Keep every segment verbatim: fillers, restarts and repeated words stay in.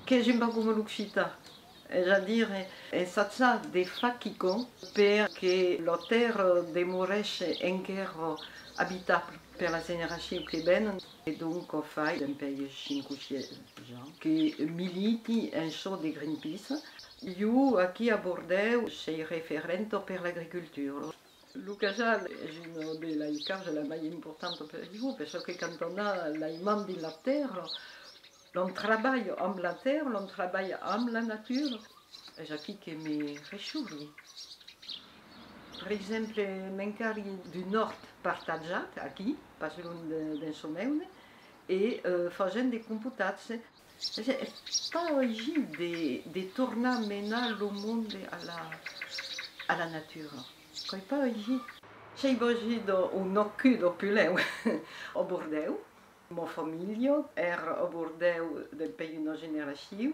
Qu'es un pauc coma l'occitan, es a dire, ensajar de far quicòm per que la tèrra demorèsse enquèra abitabla per las generacions que venen, e donc o fai dempuèi cinc o sièis ans que militi en çò de Greenpeace. Ieu, aquí a Bordèu, sei referenta per l'agricultura. Lo casal es una de las causas las mai importantas per ieu, per çò que quand òm a las mans dins la tèrra, l'òm trabalha amb la tèrra, l'òm trabalha amb la natura. Es aquí que me ressorgi. Per exemple, m'encargui d'un òrt partatjat, aquí, pas luènh de, d'en çò meune, e, eh, fasèm de compotatge. Es, es pas aisit de, de tornar menar lo monde a la, a la natura. Qu'es pas aisit. Sei bogida o nascuda pus lèu a Bordèu. Ma familha èra a Bordèu dempuèi una generacion.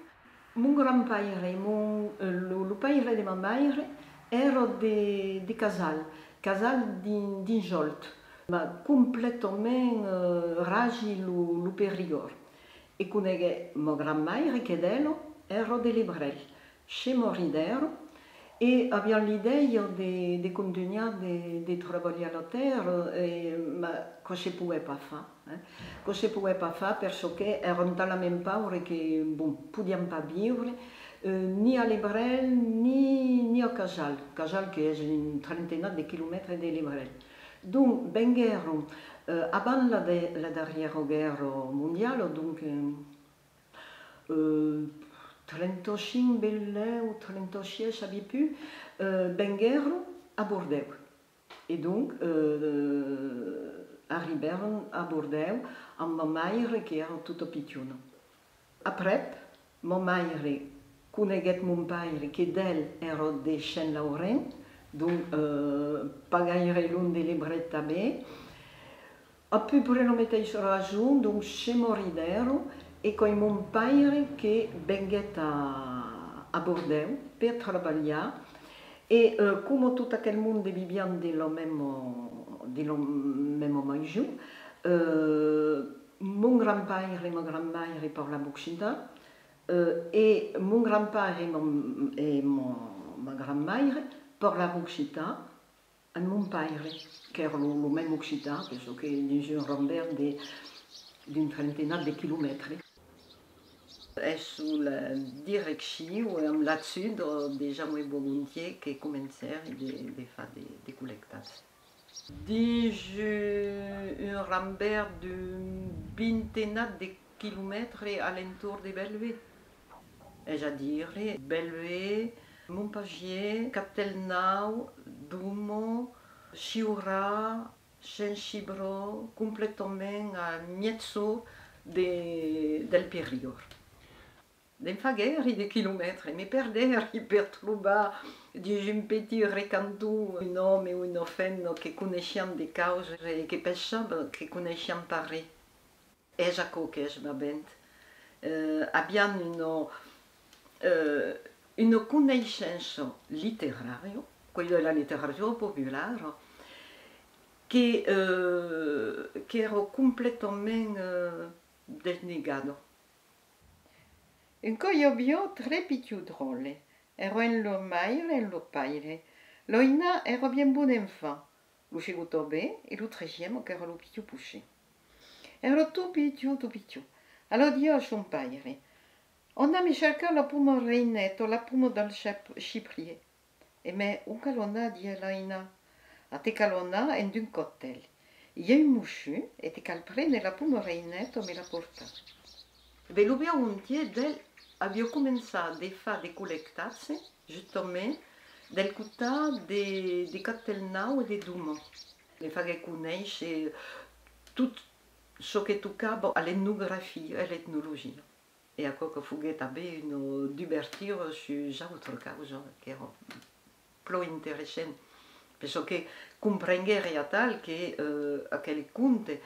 Mon grand-paire, mon, eh, lo, lo paire de ma maire, èra de, de Casal, Casal dins, dins Òlt, mas completament, eh, ragi lo, lo Perigòrd. E coneguèt ma grand-maire, que d'ela èra de Lebrèl. Se maridèron e avián l'idèia de, de contunhar de, de trabalhar la tèrra, e, mas quò se poguèt pas far, eh. Quò se poguèt pas far per çò que èran talament paures que, bon, podián pas viure, eh, ni a Lebrèl, ni, ni a Casal. Casal que es un trentenat de quilomètres de Lebrèl. Donc, venguèron, eh, avant la de-, la darrièra guèrra mondiala, donc, eh, eh, trenta-cinc, benlèu trenta-sièis, sabi pus, eh, venguèron a Bordèu. E donc, eh, arribèron a Bordèu amb ma maire, que èra tota pichona. Aprèp, ma maire coneguèt mon paire, que d'el èra de Sent Laurent, donc, eh, pas gaire luènh de Lebrèl tanben. A peu près la meteissa rason, donc se maridèron, e qu'es mon paire que venguèt a, a Bordèu per trabalhar, e, eh, coma tot aquel monde vivián dins la mèma, dins la mèma maison, eh, mon grand-paire e ma grand-maire parlavan occitan, eh, e mon grand-paire e ma, e ma, ma grand-maire parlavan occitan, amb mon paire, qu'èra lo, lo mème occitan, pensi que dins un rambèrt de, d'un trentenat de quilomètres. Es sus la direccion e amb l'ajuda de Jaume Bogontier que comencèri de, de far de, de collectatge. Dins un, un rambèrt d'un vintenat de quilomètres a l'entorn de Belvée. Es a dire, Belvée, Montpasièr, Castelnau, Domas, Siurà, Sent Cibròs, completament a mièg jorn de, del Perigòrd. Ne'n faguèri de quilomètres, me perdèri per trobar dins un petit recanton un òme o una femna que coneissián de causas e que pensavan que coneissián pas res. Es aquò qu'es, va ben. Eh, avián una, eh, una coneissença literària, quò es de la literatura populara, que, eh, qu'èra completament, eh, desnegada. Un còp i aviá tres pichons dròlles. Èran amb lor maire e amb lor paire. L'ainat èra bien bon enfant, lo segond tanben, e lo tresième, qu'èra lo pichon possèr. Èra tot pichon, tot pichon. Alara diá a son paire: Anatz-me cercar la poma reineta, la poma del cep-, ciprièr. E mès ont cal anar? Diá l'ainat. A, te cal anar en d'un castèl. I a un mossur e te cal prene la poma reineta e me la portar. Be, lo Bogontier, d'el, aviá començat de far de collectatge, justament, del costat de, de Castelnau e de Domas. Me faguèt conéisser tot çò que tocava a l'etnografia e a l'etnologia. E aquò que foguèt tanben una dubertura sus autra causa, qu'èra plan interessant, per çò que comprenguèri atal que, eh, aquel conte,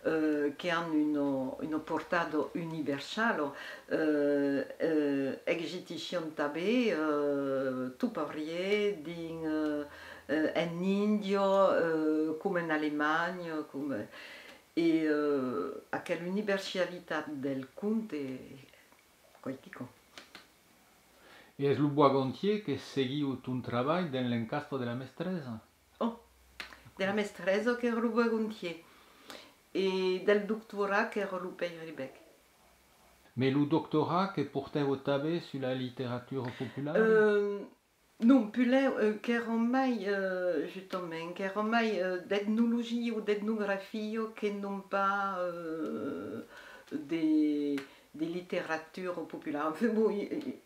eh, que an una, una portada universala, eh, eh, existissián tanben, eh, tot parièr dins, eh, eh, en Índia, eh, coma en Alemanha, coma, e, eh, aquela universalitat del conte, quò es quicòm. E es lo Bois Gontier que seguiu ton trabalh dens l'encastre de la mestresa? Oh, de la mestresa qu'èra lo Bois Gontier e del doctorat qu'èra lo Pèire Ribèc. Mès lo doctorat que portèva tanben sus la literatura populara? Euh, non, puslèu, euh, qu'èra mai, euh, justament, qu'èra mai, euh, d'etnologia o d'etnografia que non pas, euh, de, de literatura populara. Enfin, bon, i, i,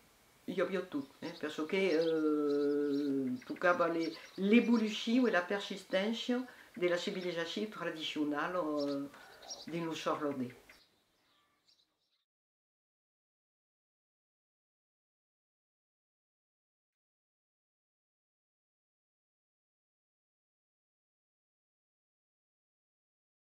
i aviá tot, eh, per çò que, euh, tocava le, l'evolucion e la persisténcia de la civilizacion tradicionala, euh, dins lo Sòrt Lordés.